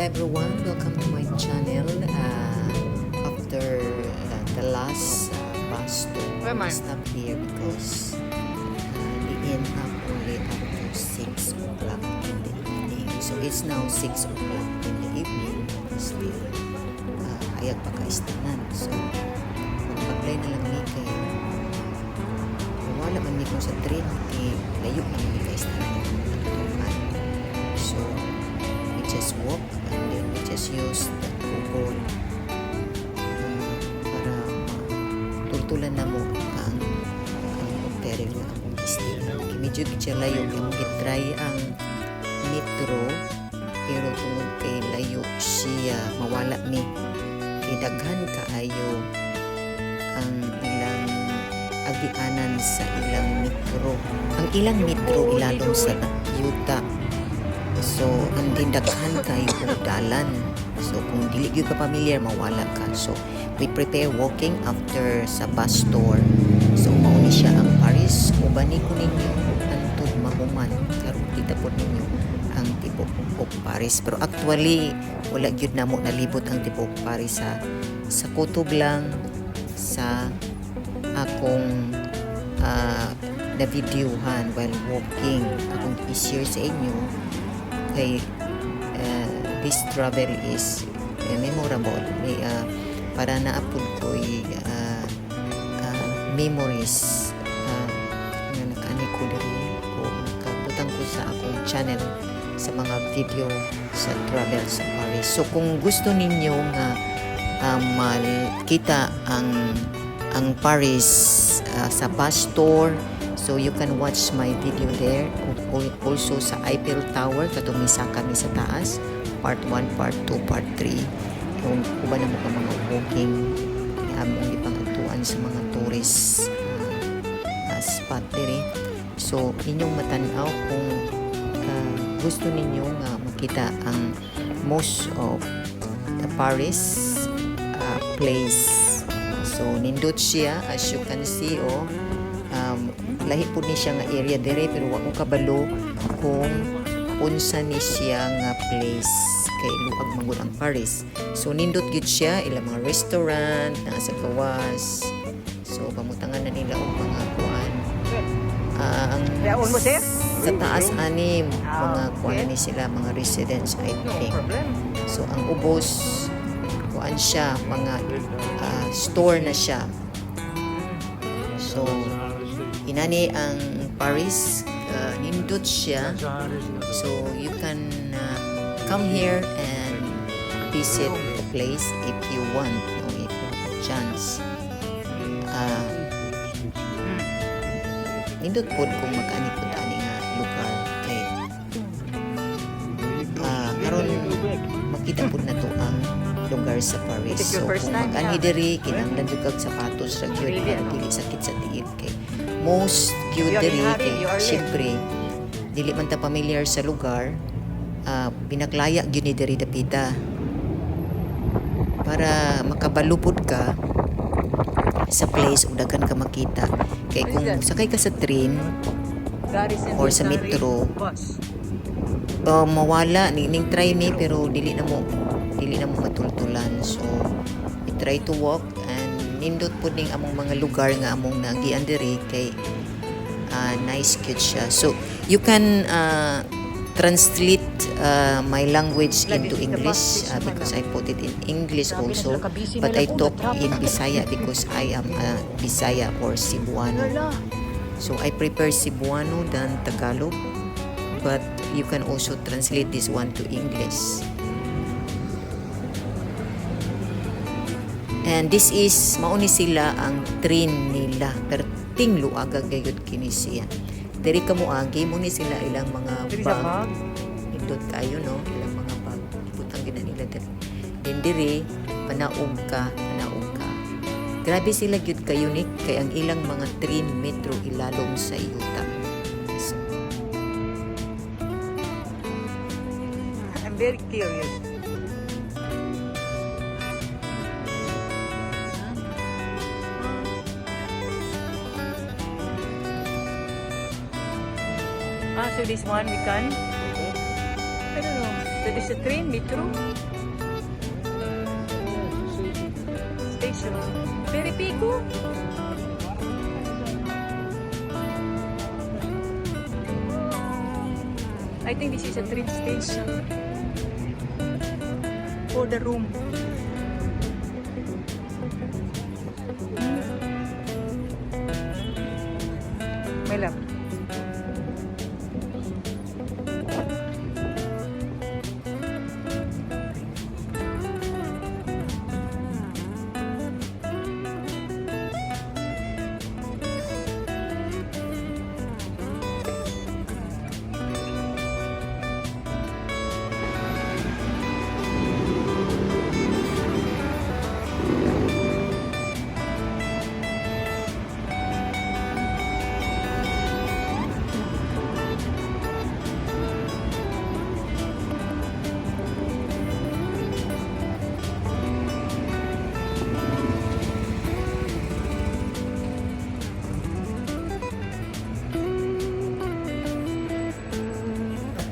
Everyone, welcome to my channel. After the last bus tour, Where am we I? Stop here because they end up only up to 6 o'clock in the evening. So it's now 6 o'clock in the evening. Still, hayag pa kaistanan. So, magpaglay na lang ni kay wala man ni ko sa train kay layo naman ni kaistanan yung natutukan. So, we just walk and then we just use the Google para tultulan na mo ang hotel nga among gi-stay. Kay medyo gid siya layo kay among gi-try ang metro pero tungod kay layo siya, mawala mi. Kay daghan kaayo ang ilang agianan sa ilang metro. Ang ilang metro ilalom sa yuta. So, ang din daghan kayo og dalan. So, kung dili gyud ka familiar, mawala ka. So, we prepare walking after sa bus tour. So, mao ni siya ang Paris. Ubani ko ninyo hantod mahuman. Karon kita po ninyo ang tibuok Paris. Pero actually, wala gyud namo nalibot ang tibuok Paris sa kutob lang sa akong na videohan while walking. Akong i-share sa inyo kay this travel is memorable. May, para naapod ko'y memories nga nakaani ko diri o nakabutang ko sa akong channel sa mga video sa travel sa Paris. So kung gusto ninyo nga makita ang Paris sa bus tour, so you can watch my video there. Also sa Eiffel Tower, katong misa kami sa taas, part 1, part 2, part 3, yung uban na mo ka mga walking among gipangadtuan sa mga tourist spot diri. So inyong matan-aw kung gusto ninyo nga makita ang most of the Paris place. So nindot siya, as you can see, oh, lahi po ni siya nga area dire pero wa ko kabalo kung unsa ni siya nga place kay luag man gud ang Paris. So nindot gyud siya, ilang mga restaurant naa sa gawas. So pamutangan na nila og mga kuan. Ah, ang Yaon mo, sir? Sa taas ani mga kuan ni sila, mga residents, I No think. Problem. So ang ubos, kuan siya, mga store na siya. So inani ang Paris, nindot siya. So you can come here and visit the place if you want, no, if you have a chance. Nindot pod kung makaani pod ani nga lugar kay aron makita pod nato ang lugar sa Paris. Is it your So first kung time? mag-anhi diri, kinahanglan jud kag sapatos ra gyud Really, para ano? Dili sakit sa tiil kay most gyud You are in diri hurry, kay you are late. Syempre dili man ta familiar sa lugar, pinaklaya gyud ni diri dapita para makabalupod ka sa place ug daghan ka makita kay kung sakay ka sa train or sa metro, Bus. Mawala ni ning try mi pero dili na mo matultulan. So we try to walk and nindot pud ning among mga lugar nga among naagian diri kay nice cute siya. So you can translate my language into English because I put it in English also, but I talk in Bisaya because I am a Bisaya or Cebuano. So I prefer Cebuano than Tagalog, but you can also translate this one to English. And this is mao ni sila ang train nila. Perting luaga gayud kini siya. Diri ka moagi mo ni sila ilang mga Diri sa bag. Bag. Nindot kayo, no, ilang mga bag. Ibutang gina nila diri. Then diri panaog ka, panaog ka. Grabe sila gyud ka unique kay ang ilang mga train, metro, ilalom sa yuta. So, I'm very curious. Ah, so this one we can? I don't know. That is a train, metro station. Very pico. I think this is a train station for the room. My love.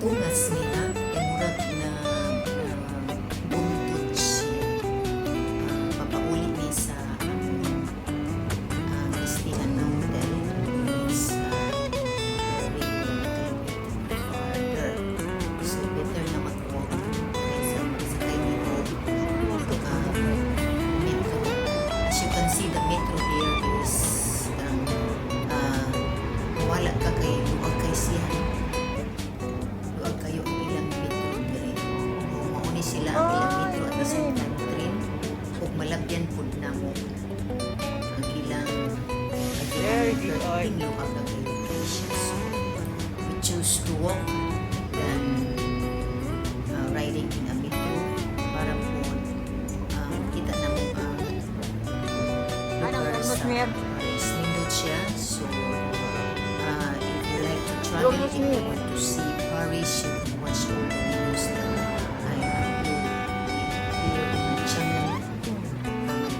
Patungas niya, kay murag na buntot siya. Papauli ni sa among gistayan na hotel is very little bit farther. So better na mag-walk kaysa magsakay dito ka metro. As you can see, the metro here is parang wala ka kay luag kay siya. Luag kayo ang ilang metro diri. O mauni sila ang ilang metro at the same time train ug malabyan pud namo ang ilang ang Very ilang good eye. luag na kayo kay siya. So we choose to walk than riding in a metro para po kita namo ang Anong lugar almost sa near? Paris. Nindot siya. So, if you like to travel, Almost if you near. Want to see Paris, you can watch all the videos that I upload here on my channel.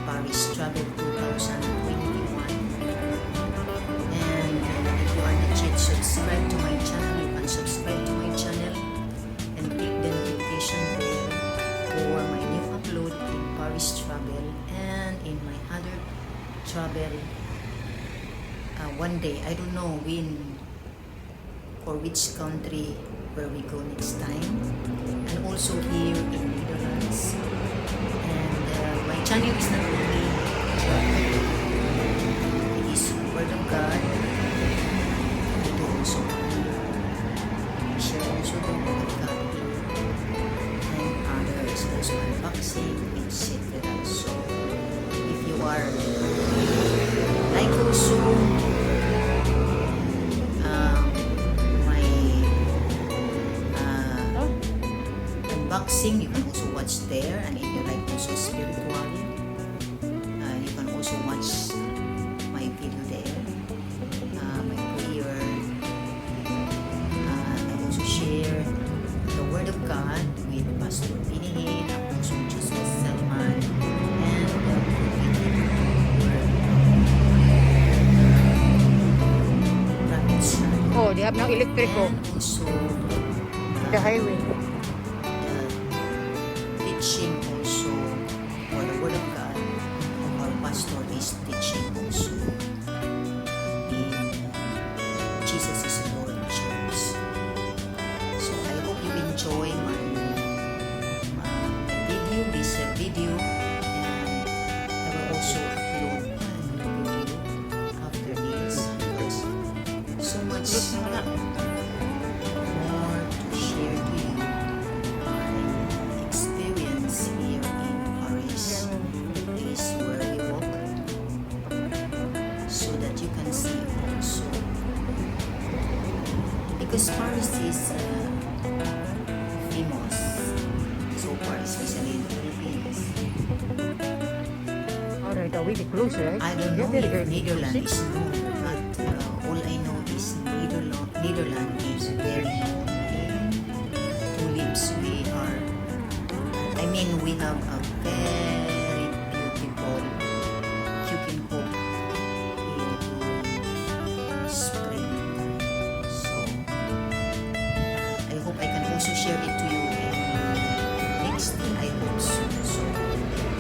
Paris Travel 2021. And if you are not yet subscribed to my channel, you can subscribe to my channel and click the notification bell for my new upload in Paris Travel and in my other travel one day. I don't know when or which country where we go next time. And also here in Netherlands. And my channel is not only travel, it is Word of God. I do also I share also the Word of God here and others, also unboxing, etc. So if you are like also my unboxing, you can also watch there. And if you like also spiritual, you can also watch my video there, my prayer. I also share the Word of God with Pastor Pinihin, Apostle Joshua Selman, and the prophetic word. Prophet Shadow. Oh, they have now electric, oh. And also The highway. The teaching also for the Word of God of our pastor is teaching also in Jesus is Lord Church. So I hope you enjoy my video, this video, and I will also upload a new video after this because so much more to share to you my experience here in Paris, the place where we walk, so that you can see also. Because Paris is famous so far, especially in the Philippines. Alright, we be close, right? I don't know Yeah, if very Netherlands is known, but all I know is Netherlands is very known in tulips. We are, I mean, we have a very beautiful Keukenhof here during springtime. So, I hope I can also share it to you in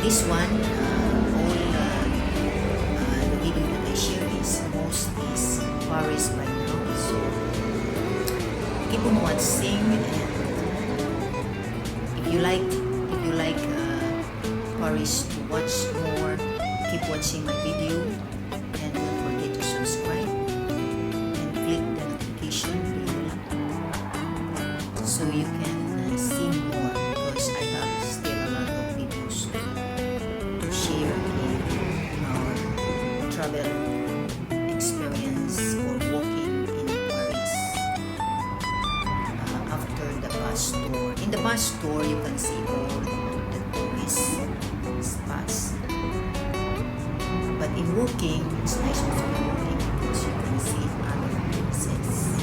This one, all the video that I share is most is Paris right now. So keep on watching, and if you like Paris to watch more, keep watching my video and don't forget to subscribe and click the notification bell so you can see more, because I have still a lot of videos to share in our travel experience or walking in Paris after the bus tour. In the bus tour, you can see all the tourist spots. But in walking, it's nice also in walking because you can see other places.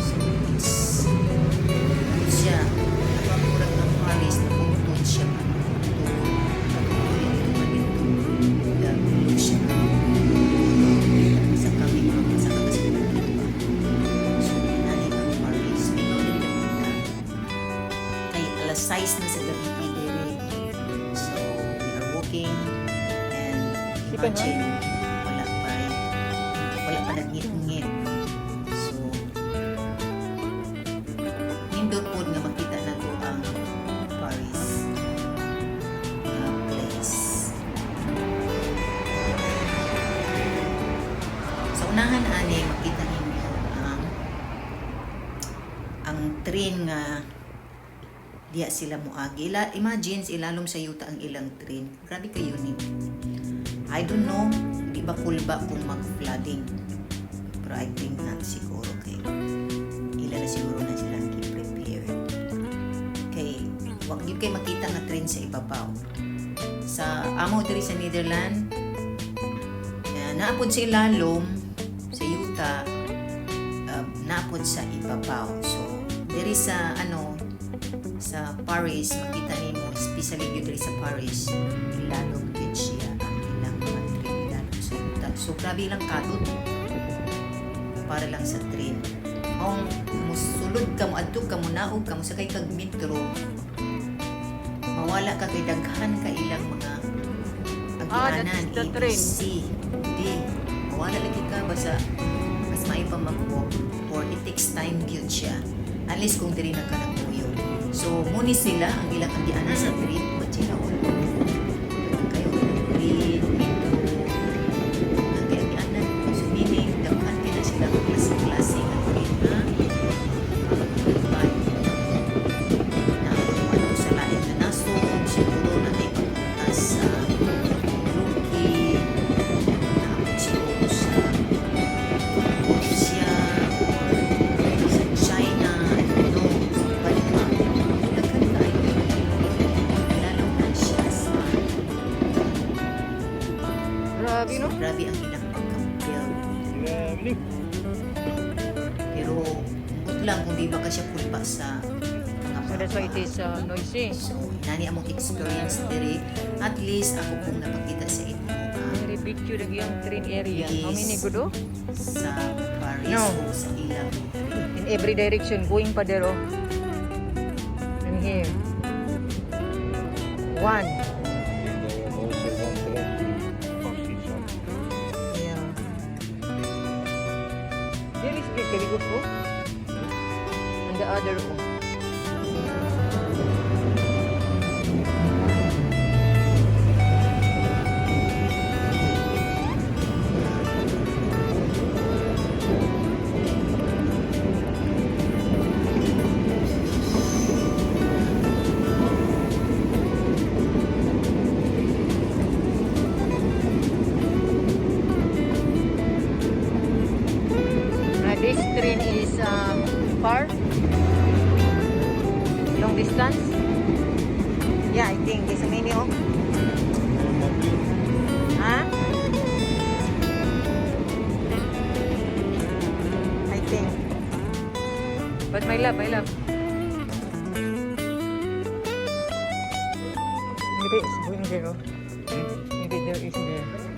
So it's good siya. Napamurag ng Paris, napuntod siya. Patuloy dito dito. Siya. Sa kami, sa kasi dito ba? So, inani ang Paris. Mingaw diri na punta. Kay alas 6 na sa gabi diri. So, we are walking and imagine, wala pa nagngit-ngit. So, nindot pod nga makita nato ang Paris place. Sa unahan ani makita ninyo ang train nga diya sila moagi. Imagine ilalom sa yuta ang ilang train. Grabe ka unique. I don't know, di ba kulba kung mag-flooding? Pero I think not siguro kay ila na siguro na silang prepared. Kay wag gyud kay makita nga train sa ibabaw. Sa amo diri sa Netherlands, na naapod sa ilalom sa yuta, naapod sa ibabaw. So diri sa ano sa Paris makita nimo, especially gyud diri sa Paris, ilalom gyud siya ang ilang mga train, ilalom sa yuta. So grabe ilang kalot para lang sa train. Kung musulod ka, mo adto ka, munaog ka, mosakay kag metro, mawala ka kay daghan ka ilang mga Ah, agianan. that's the A, B, train. C, D. Mawala lagi ka, basta mas maayo pa mag-walk or it takes time gyud siya. Unless kung diri na ka nagpuyo. So, muni sila ang ilang agianan sa train. But sila all. Kayo ilang train, metro, ang kay agianan. So, meaning, daghan kay na sila klase-klase nga train na bye. Na ano sa lain na nasod, siguro na ay papunta sa Turkey, naabot siguro sa Russia, or sa China, I don't know, sa iba pa. Daghan kaayo. Lalo na siya sa Grabe, no? So, grabe ang ilang pagka-build. Grabe. Pero, but lang kung di ba ka siya kulba sa mga So that's why it is noisy. So, nani among experience diri. At least ako pong napakita sa inyo ang Very picture lagi ang train area. How many Yes. good oh? Sa Paris No. o sa ilang train. In every direction, going pa there oh. And here. One. Also one train to pass each other. Yeah. There is the kaligot oh. And the other oh. This train is far, long distance. Yeah, I think there's a many oh. Huh? I think. But my love, my love. Maybe it's going there. Oh. Maybe there is there.